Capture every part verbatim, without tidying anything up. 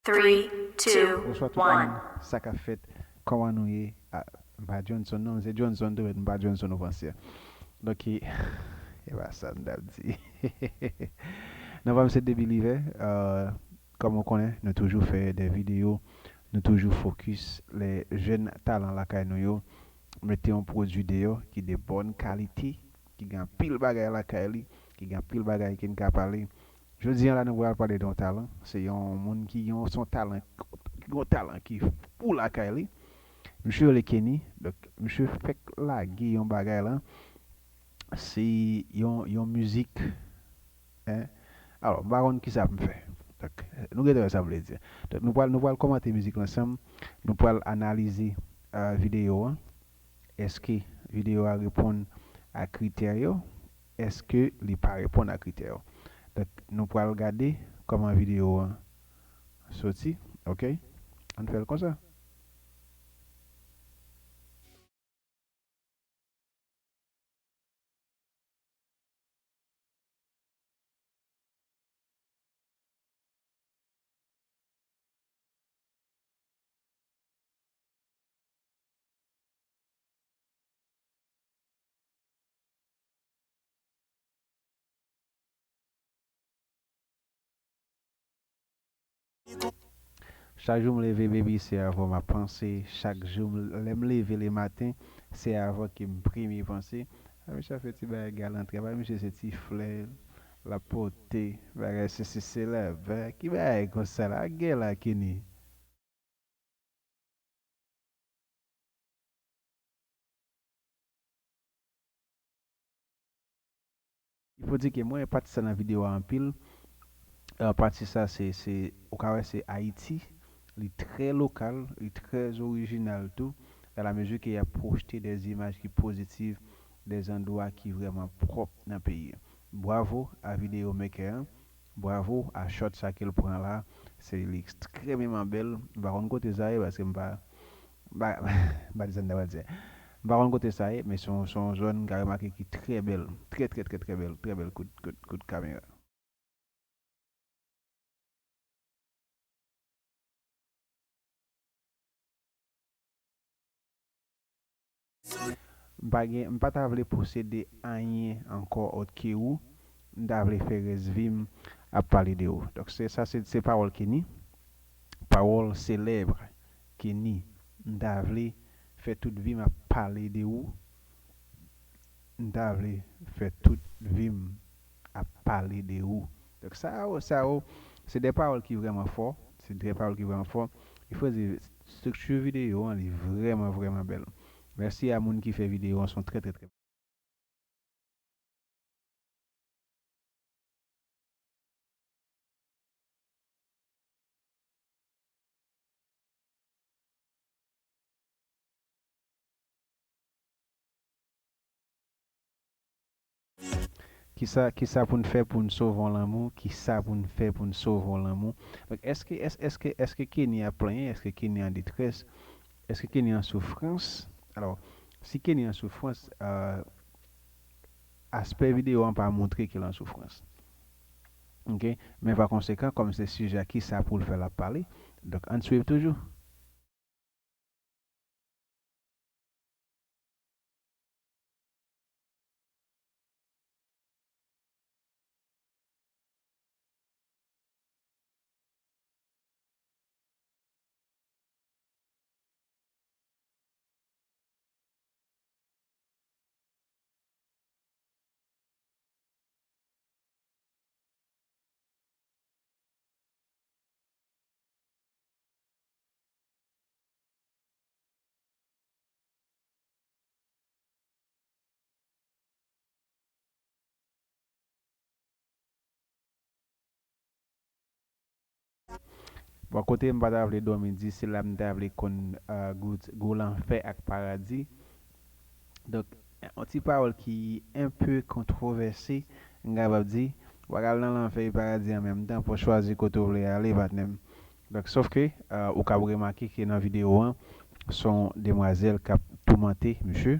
Three, two, Bonswa tout moun, sa k ap fèt? Kòman nou ye? Ah, m pa Johnson non, se Johnson tou, men m pa Johnson ofansè. Donk, e, e pa sa m t ap di. Non, pa m se Debi Livè. Euh, kòm ou konnen, nou toujou fè de videyo, nou toujou fokis lè jèn talan lakay nou yo, mete yon pwodui deyò ki de bòn kalite, ki gen anpil bagay lakay li, ki gen anpil bagay ki n ka pale. Jodi a la, nou pral pale de yon talan. Se yon moun ki gen yon, se yon talan, yon talan ki fou lakay li. Misye rele Kenny. Donk, misye fèk lage yon bagay la. Se yon, yon mizik, en. Alò, m pa konn kisa pou m fè. Donk, nou gentan wè sa m vle di. Donk, nou pral, nou pral kòmante mizik la ansanm. Nou pral analize, euh, videyo an. Èske videyo a reponn a kritè yo? Èske li pa reponn a kritè yo? Donk, nou pral gade kòman videyo an soti, oke? Ann fè l konsa. Chak jou m leve, baby, se a w m ap panse. Chak jou m, lè m leve le maten, se a w ke m premye panse. A, misye ap fè ti bagay galantre. Apa misye se ti flè l ap pote, bagay sesi sela, bagay ki bagay konsa la, gen la Kenny. Il faut dire que mwen pati sa nan videyo a anpil. Euh, pati sa se, se, ou ka wè se Ayiti. Li trè lokal, li trè orijinal tou. Dans la mesure que y ap pwojte des images ki pozitiv, des endroits ki vrèman pwòp nan peyi a. Bravo a videyo maker an. Bravo a shot sa ke l pran la. Se, li ekstrèmeman bèl. M pa konn kote sa ye paske m pa, m pa, m pa di sa m ta pral di. M pa konn kote sa ye, men se yon, se yon zòn m ka remake ki trè bèl. Trè, trè, trè, trè bèl. Trè bèl kout, kout, kout kamera. M pa gen, m pa ta vle posede anyen ankò òt ke ou. M ta vle fè rès vi m ap pale de ou. Donk, se sa, se, se pawòl Kenny. Pawòl selèb Kenny. M ta vle fè tout vi m ap pale de ou. M ta vle fè tout vi m ap pale de ou. Donk, sa yo, sa yo, se de pawòl ki vrèman fò. Se de pawòl ki vrèman fò. Il faut dire, estrikti videyo an, li vrèman, vrèman bèl. Mèsi a moun ki fè videyo an, se yon trè, trè, trè Kisa, kisa pou n fè pou n sove yon lanmou? Kisa pou n fè pou n sove yon lanmou? Donk, èske, èske, èske, èske Kenny ap plenyen? Èske Kenny an detrès? Èske Kenny an soufrans? Alò, si Kenny an soufrans, euh, aspè videyo an pa montre ke l an soufrans. Oke? Men pa konsekan, kòm se sijè a, kisa pou l fè l ap pale, donk, ann swiv toujou. Bò kote m pa ta vle dòmi di, se la m ta vle konn, euh, gou, gou lanfè ak paradi. Donk, yon ti pawòl ki enpe kontwovèse, m kapab di, w a al nan lanfè e paradi an menm tan, pou w chwazi kote w vle ale, patnè m. Donk, sòf ke, euh, ou kab remake ke nan videyo an, se yon demwazèl k ap toumante misye.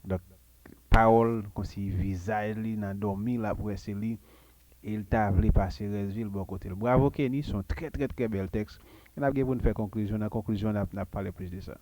Donk, pawòl kòmsi vizaj li nan dòmi l ap wè se li. e l ta vle pase rès vi l bò kote l. Bravo Kenny, se yon trè, trè, trè bèl tèks. E n ap gen pou n fè konklizyon. Nan konklizyon, n ap, n ap pale plis de sa.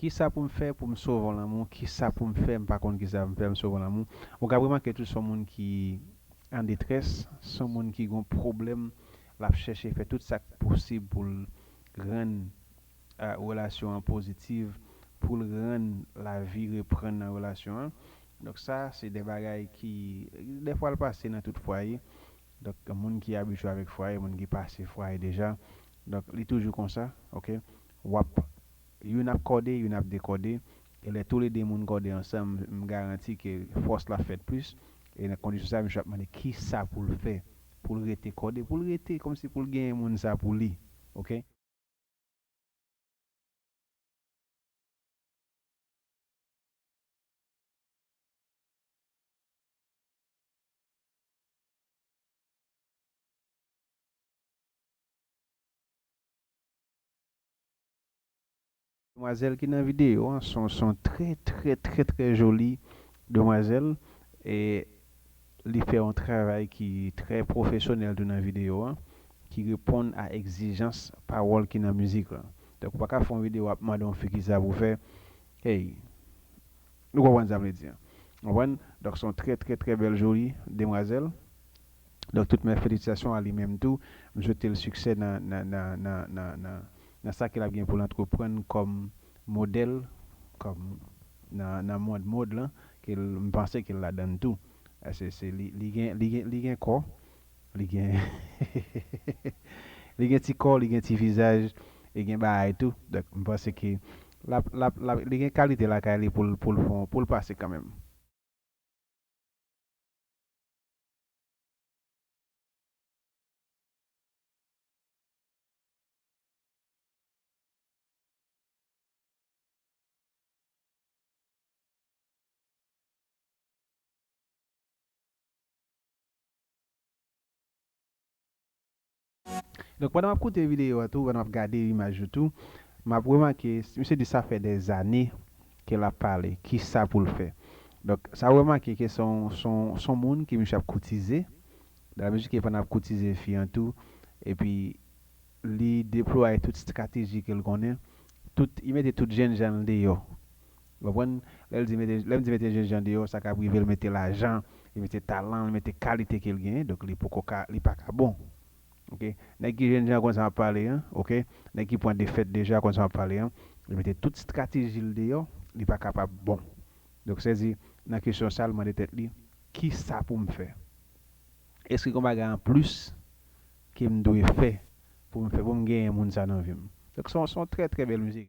Kisa pou m fè pou m sove w lanmou? Kisa pou m fè? M pa konn kisa pou m fè, m sove w lanmou. Ou ka remake tou, se yon moun ki an detrès, se yon moun ki gon pwoblèm, l ap chèche fè tout sa k posib pou l rann, a, relasyon an pozitiv, pou l rann lavi reprann nan relasyon an. Donk sa, se de bagay ki, dèfwa l pase nan tout fwaye. Donk, moun ki abitye avèk fwaye, moun ki pase fwaye deja. Donk, li toujou konsa, oke? W ap, youn ap kòde, youn ap dekòde. E lè toulede moun kòde ansanm, m garanti ke fòs la fèt plis. E nan kondisyon sa, misye ap mande kisa pou l fè, pou l rete kòde, pou l rete kòmsi pou l genyen moun sa pou li, oke? Demwazèl ki nan videyo an, se yon, se yon trè, trè, trè, trè joli demwazèl. E li fè yon travay ki trè pwofesyonèl tou nan videyo an, ki reponn a egzijans pawòl ki nan mizik lan. Donk, ou pa ka fè yon videyo w ap mande yon fi kisa pou fè. Hey, nou konprann sa m vle di an. Konprann? Donk, se yon trè, trè, trè bèl, joli demwazèl. Donk, tout mè felisitasyon a li menm tou. M swete l siksè nan, nan, nan, nan, nan, nan, nan sa ke l ap gen pou l antreprann kòm modèl, kòm nan, nan mond mòd lan, ke l, m panse ke l ladan l tou. Se, se, li, li gen, li gen, li gen kò, li gen, li gen ti kò, li gen ti vizaj, li gen bagay tou. Donk, m panse ke l ap, l ap, l ap, li gen kalite lakay li pou l, pou l fè, pou l pase kanmenm. Donk, pandan w ap koute videyo a tou, pandan w ap gade imaj yo tou, m ap remake, misye di sa fè dèzane ke l ap pale, kisa pou l fè. Donk, sa w remake ke se yon, se yon, se yon moun ke misye ap koutize, dan la mezi ke pandan ap koutize fi an tou, epi li deplwaye tout estrateji ke l konnen, tout, li mete tout jènjan l deyò. Ou konprann? Lè l di mete, lè m di mete jènjan deyò, sa k ap rive, l mete lajan, li mete talan, li mete kalite ke l genyen, donk li poko ka, li pa ka bon. Oke? Nèg ki jènjan konn sa m ap pale an, oke? Nèg ki pran defèt deja konn sa m ap pale an, li mete tout estrateji l deyò, li pa kapab bon. Donk, sèzi nan kesyon sa, l mande tèt li, kisa pou m fè? Èske gen yon bagay anplis ke m dwe fè pou m fè, pou m genyen moun sa nan vi m? Donk, se yon, se yon trè, trè bèl mizik.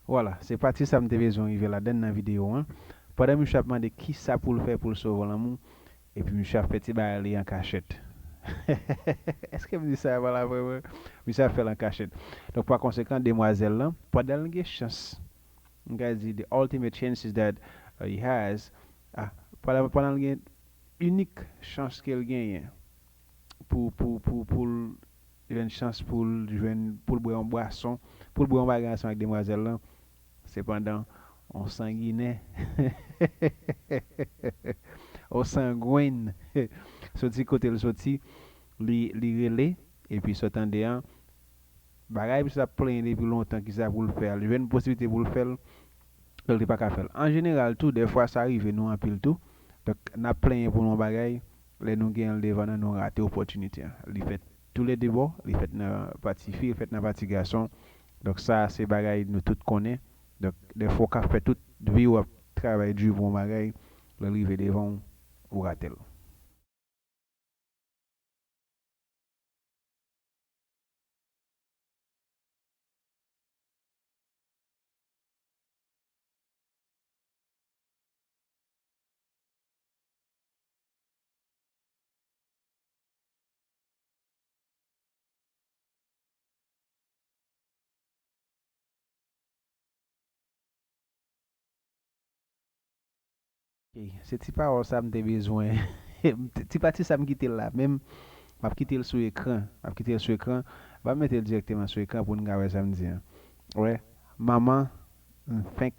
Vwala, se pati sa m te bezwen rive ladann nan videyo an. Pandan misye ap mande kisa pou l fè pou l sove lanmou, epi misye ap fè ti bagay li an kachèt. Èske m di sa a pa la vrèman? Misye ap fè l an kachèt. Donk, pa konsekan, demwazèl lan, pandan l gen chans, m ka di, the ultimate chances that, uh, he has, ah, pandan, pandan l gen inik chans ke l genyen pou, pou, pou, pou l jwenn chans pou l jwenn, pou l bwè yon bwason, pou l bwè yon bagay ansanm ak demwazèl lan. Sepandan, yon sanginè, yon sangwen, soti kote l soti, li, li rele, epi sa w tande an, bagay misye t ap plenyen depi lontan, kisa pou l fè a, li jwenn posiblite pou l fè l, donk li pa ka fè l. An jeneral tou, dèfwa sa rive nou anpil tou. Donk, n ap plenyen pou nou yon bagay, lè nou genyen l devan nou, nou rate opòtinite an. Li fèt toulede bò, li fèt nan pati fi, li fèt nan pati gason. Donk, sa a se bagay nou tout konnen. Donk, dèfwa w ka fè tout vi w ap travay di pou yon bagay, lè l rive devan w, ou rate l. Ok, se ti pawòl sa m te bezwen. Ti pati sa m kite l la menm. M ap kite l sou ekran. M ap kite l sou ekran. M ap mete l dirèkteman sou ekran pou n ka wè sa m di an. Wè, manman, m fenk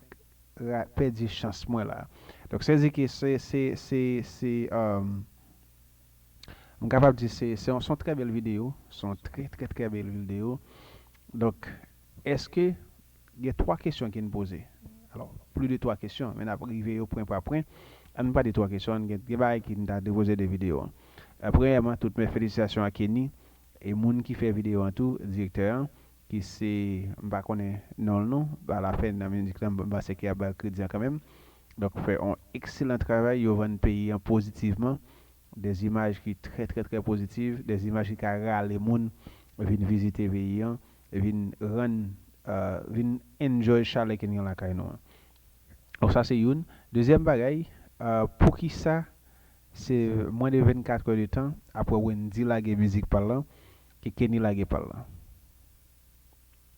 ra- pèdi chans mwen la. Donk, se di ke se, se, se, se, um, m kapab di se, se yon, se yon trè bèl videyo. Se yon trè, trè, trè bèl videyo. Donk, èske gen twa kesyon ki n poze? Alò, plis de twa kesyon, men n ap rive yo pwen pa pwen. Ann pa de twa kesyon, ann gen, gen bagay ki n ta depoze de videyo an. Premyèman, tout men felisitasyon a Kenny e moun ki fè videyo an tou, direktè an, ki se, m pa konnen non l non, a la fen nan mizik lan, m panse ke y ap ba l kredi an kanmenm. Donk, fè yon ekselan travay, yo vann peyi an pozitivman, de zimaj ki trè, trè, trè pozitiv, de zimaj ki ka rale moun vin vizite peyi an, vin rann, euh, vin enjoy chalè ke n gen lakay nou an. Donk, sa se youn. Dezyèm bagay, euh, poukisa se mwen de vennkat è de tan, apre Wendy lage mizik pa l lan, ke Kenny lage pa l lan?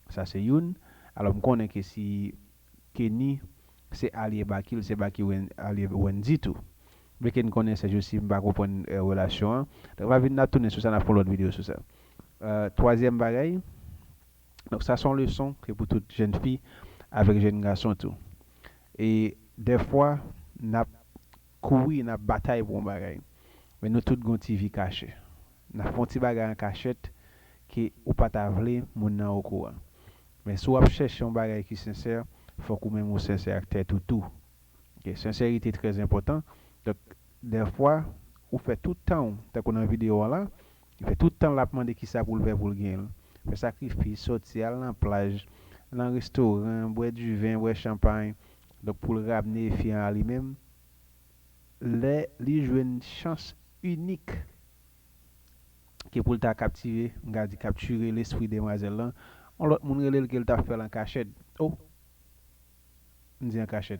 Sa se youn. Alò, m konnen ke si Kenny se alye Baky, l se Baky Wen- alye Wendy tou. Byenke n konnen sèjousi m pa konprann, euh, relasyon an. Donk, n ap vin, n ap tounen sou sa, n ap fè yon lòt videyo sou sa. Euh, twazyèm bagay, donk, sa se yon leson ke pou tout jèn fi avèk jèn gason tou. E dèfwa, n ap kouri, n ap batay pou yon bagay. Men nou tout gon ti vi kache. N ap fè yon ti bagay an kachèt ke ou pa ta vle moun nan okouran. Men si w ap chèche yon bagay ki sensè, fòk ou menm ou sensè ak tèt ou tou. Ok, sensète trè enpòtan. Donk, dèfwa, ou fè tout tan w, tankou nan videyo an la, li fè tout tan l ap mande kisa pou l fè pou l genyen l. Fè sakrifis, sòti, al nan plaj, nan restoran, bwè diven, bwè chanpay. Donk, pou l ramne fi an a li menm, lè li jwenn chans inik ke pou l ta kaptive, m ka di kaptire lespri demwazèl lan, yon lòt moun rele l ke l t ap fè l an kachèt. Oh! M di an kachèt.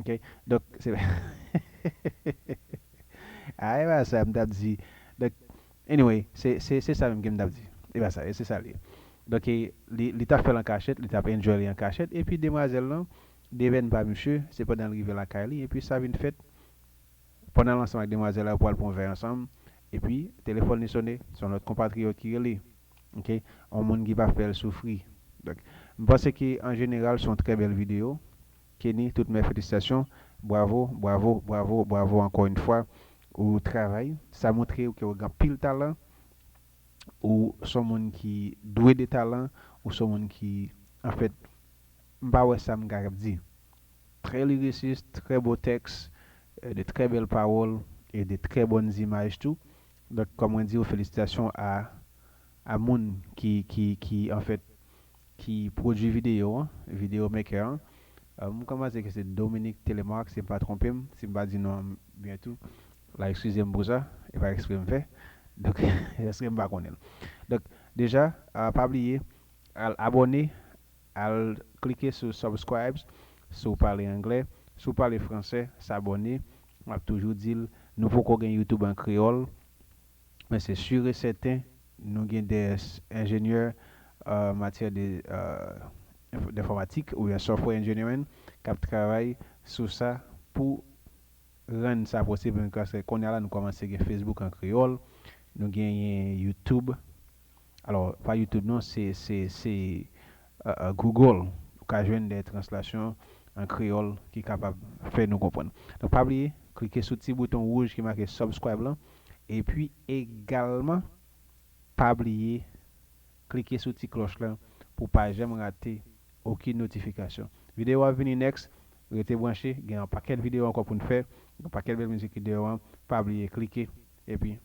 Ok? Donk, se a, e pa sa m t ap di. Donk, anyway, se, se, se sa menm ke m t ap di. E pa sa, e se sa l ye. Donk, e, li, li t ap fè l an kachèt, li t ap enjoy li an kachèt, epi demwazèl lan, devèn pa misye, se pandan l rive lakay li, epi sa vin fèt, pandan l ansanm ak demwazèl la, yo pral pran yon vè ansanm, epi telefòn li sone, se yon lòt konpatriyòt ki rele. Ok? Yon moun ki pa fè l soufri. Donk, m panse ke an jeneral, se yon trè bèl videyo. Kenny, tout mè felisitasyon. Bravo, bravo, bravo, bravo ankò yon fwa. Ou travay. Sa montre w ke w gen anpil talan. Ou se yon moun ki dwe de talan. Ou se yon moun ki, anfèt, m pa wè sa m ka di. Trè lirisis, trè bo tèks, euh, de trè bèl pawòl e de trè bòn zimaj tou. Donk, kòm mwen di w, felisitasyon a, a moun ki, ki, ki, anfèt, ki pwodui videyo an, videyo maker an. Euh, m kòmanse ke se Dominique Telemark, si m pa twonpe m, si m pa di non an byen tou. La, eskize m pou sa, e pa eksprè m fè. Donk, èske m pa konnen l. Donk, deja, euh, pa bliye, al abòne, al klike sou subscribe, si w pale anglè, si w pale fransè, s'abonner. M ap toujou di l, nou poko gen YouTube an kreyòl, men se sur et certain, nou gen de enjenyè, euh, matyè de, euh, enf- d'informatique oubyen software engineering k ap travay sou sa pou rann sa posib, paske kounye a la, nou kòmanse gen Facebook an kreyòl, nou genyen YouTube. Alò, pa YouTube non, se, se, se, euh, euh, Google. Ou ka jwenn de translasyon an kreyòl ki kapab fè nou konprann. Donk, pa bliye, klike sou ti bouton wouj ki make subscribe lan. Epi egalman, pa bliye, klike sou ti klòch lan pou pa janm rate okenn notifikasyon. Videyo a vini next, rete branche, gen yon pakèt videyo ankò pou n fè, gen yon pakèt bèl mizik ki deyò an, pa bliye klike, epi